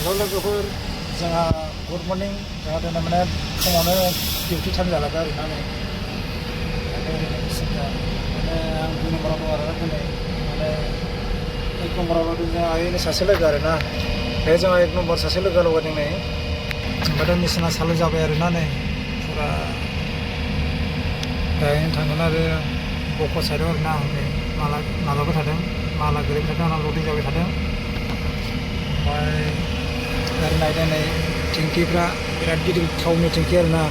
हेल' लोगोफोर जोंहा good morning जोंहा दिनै माने फुङावनो डिउटि टाइम जालायबाय आरोना नै माने आं 2 नम्बराव दं आरोना दिनै माने 1 नम्बराव जोंहा ओरैनो सासे लोगो आरोना बे जोंहा 1 नम्बर सासे लोगो लगायदों नै ओमफ्राय दा मेसिना सालु जाबाय आरोना नै फुरा दायो थांगोन आरो बक' साइडआव आरोना नै माला नाजाबाय थादों माला गोलैबाय थादों आंना लडिं जाबाय थादों ओमफ्राय आरो नायदों नै टेंकिफ्रा बिराद गिदिर थावनि टेंकि आरोना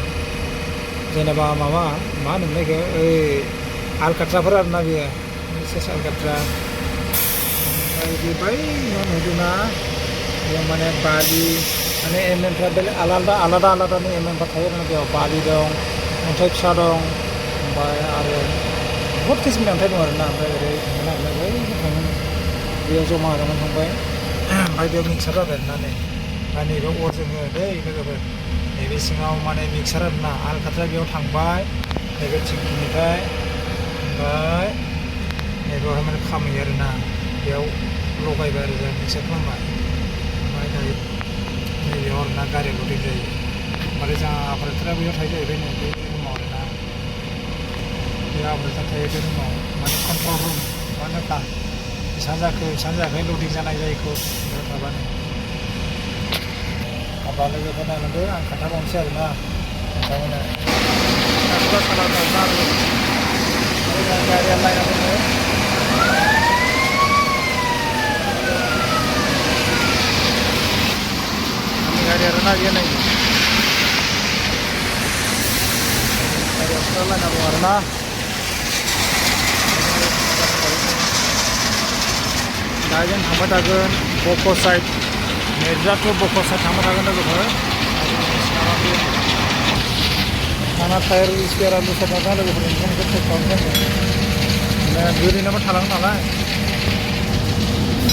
जेनेबा माबा मा होनोमोनलाय बेखौ ओइ आलकाट्राफोर आरोना बेयो सेस आलकाट्रा ओमफ्राय बे बै मा नुदोंना बेयाव माने बालि माने एमएमफ्रा बेलेग आलादानि एमएमफ्रा थायो आरोना बेयाव बालि दं अन्थाइ फिसा दं ओमफ्राय आरो बहुत किसिमनि अन्थाइ दं आरोना ओमफ्राय ओरै थांगोन आरोना बैजों थांगोन बेयाव जमा जानानै थांबाय ओमफ्राय बेयाव मिक्सार जाबाय आरोना नै दा नैबे अर जोङो दै लोगोफोर नैबे सिङाव माने मिक्सार आरोना आलकाट्रा बेयाव थांबाय नैबे टेंकिनिफ्राय ओमफ्राय नैबेयावहाय माने खामहैयो आरोना बेयाव लगायबाय आरो जों मिक्सार खालामबाय ओमफ्राय दायो नैबेयाव आरोना गारिया लडिं जायो ओमफ्राय जोंहा आपरेटरा बेयाव थायो जाहैबाय नै बे रुमाव आरोना बे आपरेटर थायो बे रुमाव माने कन्ट्रल रुम माने सानजाखै लडिं जानाय जायैखौ बेयाव थाबानो माबा लोगोफोर नायलांदो आं खोन्थाबावनोसै आरोना नोंथांमोननो गासिबो सालायनो आरो गारिया लायना दङ गारि आरोना बेयो नै गारिया फुरा लायना दं आरोना दा जों थांबाय थागोन बक' साइड मेरजाथ' बक' साइड थांबाय थागोन लोगोफोर आंना टायार स्पेयारा लुसार थांगोन लोगोफोर ओंखायनो चेक खालामगोन माने गोलैनाबो थालाङो नालाय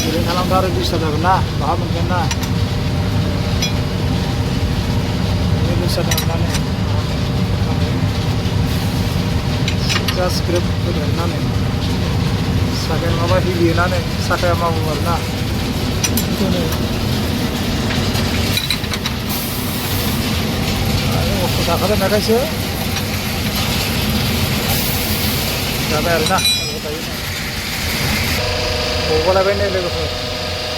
गोलैना थालांबा आरो डिस्टार्ब जागोन ना माहा मोनगोन ना बे लुसार थांनानै जास्ट ग्रेप फैदों आरोना नै साखाया माबा हिलियोना नै साखाया मावो आरोना बिदिनो खस्थ' थाखादों नाखायसो जाबाय आरोना गगलायबाय नै लोगोफोर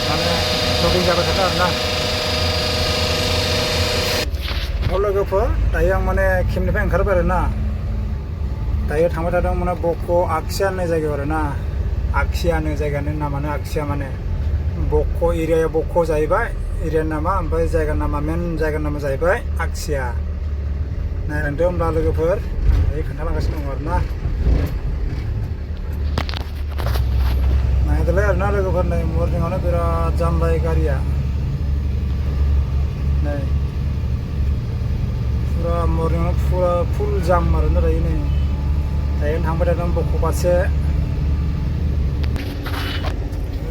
माने लडिं जाबाय थादों आरोना लोगोफोर दायो आं माने केम्पनिफ्राय ओंखारबाय आरोना दायो थांबाय थादों माने बक' आगसिया होननाय जायगायाव आरोना आगसिया होनो जायगानि नामानो आगसिया माने बक' एरियाया बक' जाहैबाय एरियानि नामा ओमफ्राय जायगानि नामा मेन जायगानि नामा जाहैबाय आगसिया नायलांदो होमब्ला लोगोफोर आं दायो खोन्थालांगासिनो दं आरोना नायदोलाय आरोना लोगोफोर नै मर्निंआवनो बिराद जामबाय गारिया नै फुरा मर्निंआवनो फुरा फुल जाम आरोना दायो नै दायो थांबाय थादों बक' फारसे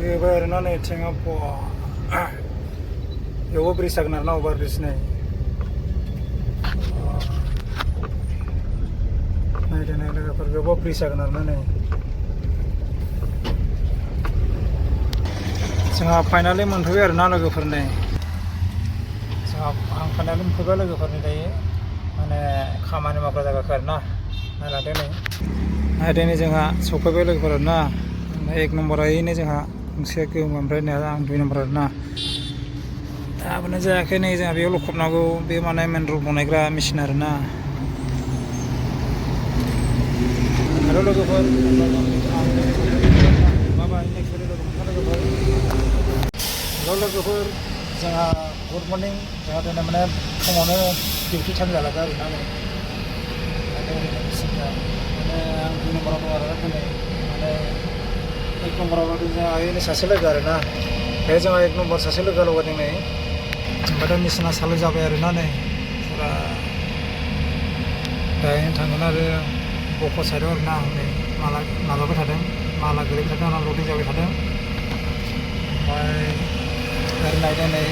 बेवहाय आरोना नै ट्रेनाव बेयावबो ब्रिज जागोन आरोना अभार ब्रिज नै नायदो नै लोगोफोर बेयावबो ब्रिज जागोन आरोना नै जोंहा फाइनालि मोनफैबाय आरोना लोगोफोर नै आं फाइनालि मोनफैबाय लोगोफोरनि दायो माने खामानि मावग्रा जायगाखौ आरोना नायलांदो नै नायदो नै जोंहा सफैबाय लोगोफोर आरोना ओमफ्राय 1 नम्बरैनो जोंहा गंसे गोमो ओमफ्राय आं 2 नम्बर आरोना दाबोनो जायाखै नै जोंहा बेयाव लखबनांगौ बे माने मेन रड बनायग्रा मेसिन आरोना हेल' लोगोफोर माबाय नेक्स्ट भिडिअ लोगो मोनगोन लोगोफोर हेल' लोगोफोर जोंहा गुड मर्निं जोंहा दिनै माने फुङावनो डिउटि टाइम जालायबाय आरोना नै माने आं 2 नम्बराव दं आरोना दिनै माने 1 नम्बराव जोंहा ओरैनो सासे लोगो आरोना बे जोंहा 1 नम्बर सासे लोगो लगायदों नै ओमफ्राय दा मेसिना सालु जाबाय आरोना नै फुरा दायो थांगोन आरो बक' साइडआव आरोना नै माला नाजाबाय थादों माला गोलैबाय थादों आंना लडिं जाबाय थादों ओमफ्राय आरो नायदों नै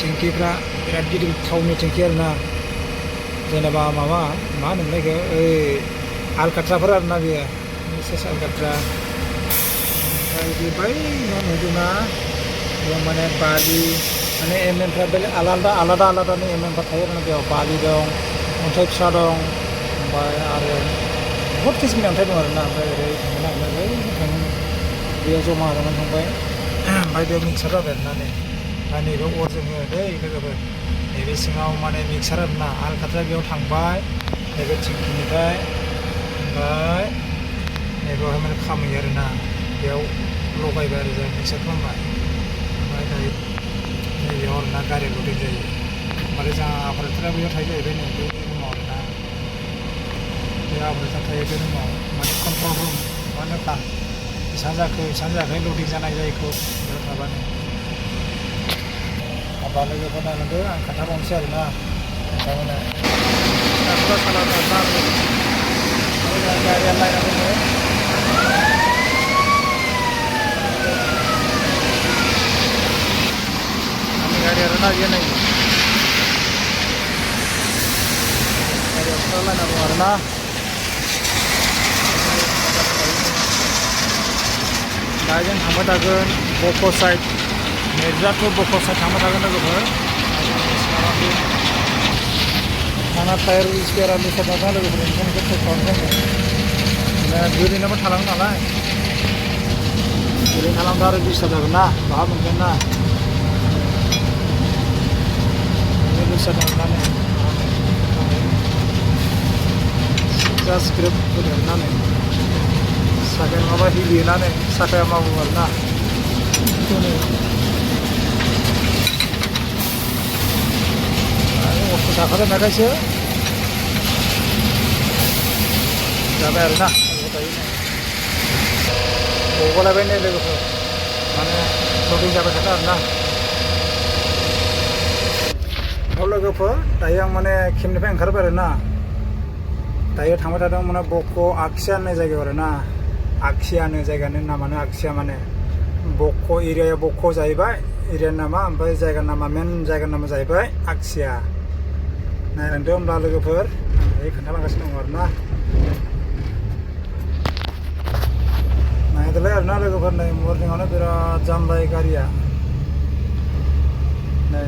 टेंकिफ्रा बिराद गिदिर थावनि टेंकि आरोना जेनेबा माबा मा होनोमोनलाय बेखौ ओइ आलकाट्राफोर आरोना बेयो सेस आलकाट्रा ओमफ्राय बे बै मा नुदोंना बेयाव माने बालि माने एमएमफ्रा बेलेग आलादा आलादानि एमएमफ्रा थायो आरोना बेयाव बालि दं अन्थाइ फिसा दं ओमफ्राय आरो बहुत किसिमनि अन्थाइ दं आरोना ओमफ्राय ओरै थांगोन आरोना बै थांगोन बेयाव जमा जानानै थांबाय ओमफ्राय बेयाव मिक्सार जाबाय आरोना नै दा नैबे अर जोङो दै लोगोफोर नैबे सिङाव माने मिक्सार आरोना आलकाट्राया बेयाव थांबाय नैबे थिंखिनिफ्राय ओमफ्राय नैबेयावहाय माने खामहैयो आरोना बेयाव लगायबाय आरो जों मिक्सार खालामबाय ओमफ्राय दायो नैबेयाव आरोना गारिया लुदें जायो ओमफ्राय जोंहा आपरेटरा बेयाव थायो जाहैबाय नै बे रुमाव आरोना बे आपरेटर थायो बे रुमाव माने कन्ट्रल रुम मानो होनोब्ला बेसेबां जाखो लुदें जानाय जायखौ बेयाव थाबानो माबा लोगोफोर नायनांगौ आं खोन्थाबावनोसै आरोना नोंथांमोननो डाक्टरा सालादा गारिया लायना दङ गारि आरोना बेयो नै गारिया फुरा लायना दं आरोना दा जों थांबाय थागोन बक' साइड मिर्जापुर बक' साइड थांबाय थागोन लोगोफोर आंना टायार स्पेयारा लिसार जादों लोगोफोर ओंखायनो चेक खालामदों माने गोलैनोबो थालाङो नालाय गोलैनो थालांबा आरो डिस्टार्ब जागोन ना बाहा मोनगोन ना डिस्टार्ब जागोन ना जास्ट ग्रेप होदों आरोना नै साखाया नङाबा हिलियोना नै साखाया मावो आरोना अट' थाखादोंनाखायसो जाबाय आरोना गगलायबाय नै लोगोफोर माने लुदें जाबाय थादों आरोना लोगोफोर दायो आं माने केम्पनिफ्राय ओंखारबाय आरोना दायो थांबाय थादों माने बक' आगसिया होननाय जायगायाव आरोना आगसिया होनो जायगानि नामानो आगसिया माने बक' एरियाया बक' जाहैबाय एरियानि नामा ओमफ्राय जायगानि नामा मेन जायगानि नामा जाहैबाय आगसिया नायलांदो होमब्ला लोगोफोर आं दायो खोन्थालांगासिनो दङ आरोना नायदोलाय आरोना लोगोफोर नै मर्निंआवनो बिराद जामबाय गारिया नै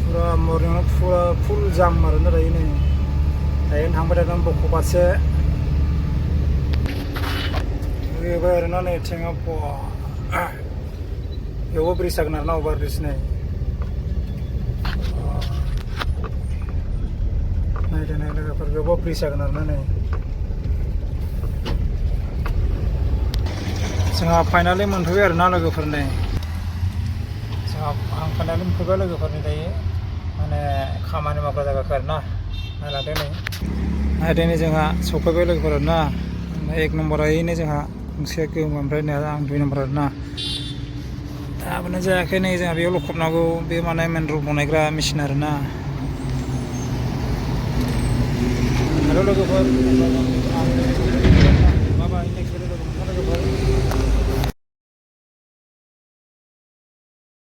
पुरा मर्निंआवनो पुरा फुल जाम आरोना दायो नै दायो थांबाय थादों बक' फारसे बेवहाय आरोना नै थेङा बेयावबो ब्रिज जागोन आरोना अभार ब्रिज नै नायदो नै लोगोफोर बेयावबो ब्रिज जागोन आरोना नै जोंहा फाइनालि मोनफैबाय आरोना लोगोफोर नै जोंहा आं फाइनालि मोनफैबाय लोगोफोरनि दायो माने खामानि मावग्रा जायगाखौ आरोना नायलांदो नै नायदो नै जोंहा सफैबाय लोगोफोर आरोना एक नम्बरैनो जोंहा गंसे गोम ओमफ्राय नै आं 2 नम्बर आरोना दाबोनो जायाखै नै जोंहा बेयाव लखबनांगौ बे माने मेन रड बनायग्रा मेसिन आरोना हेल' लोगोफोर बाय बाय नेक्स्ट भिडिअ लोगोफोर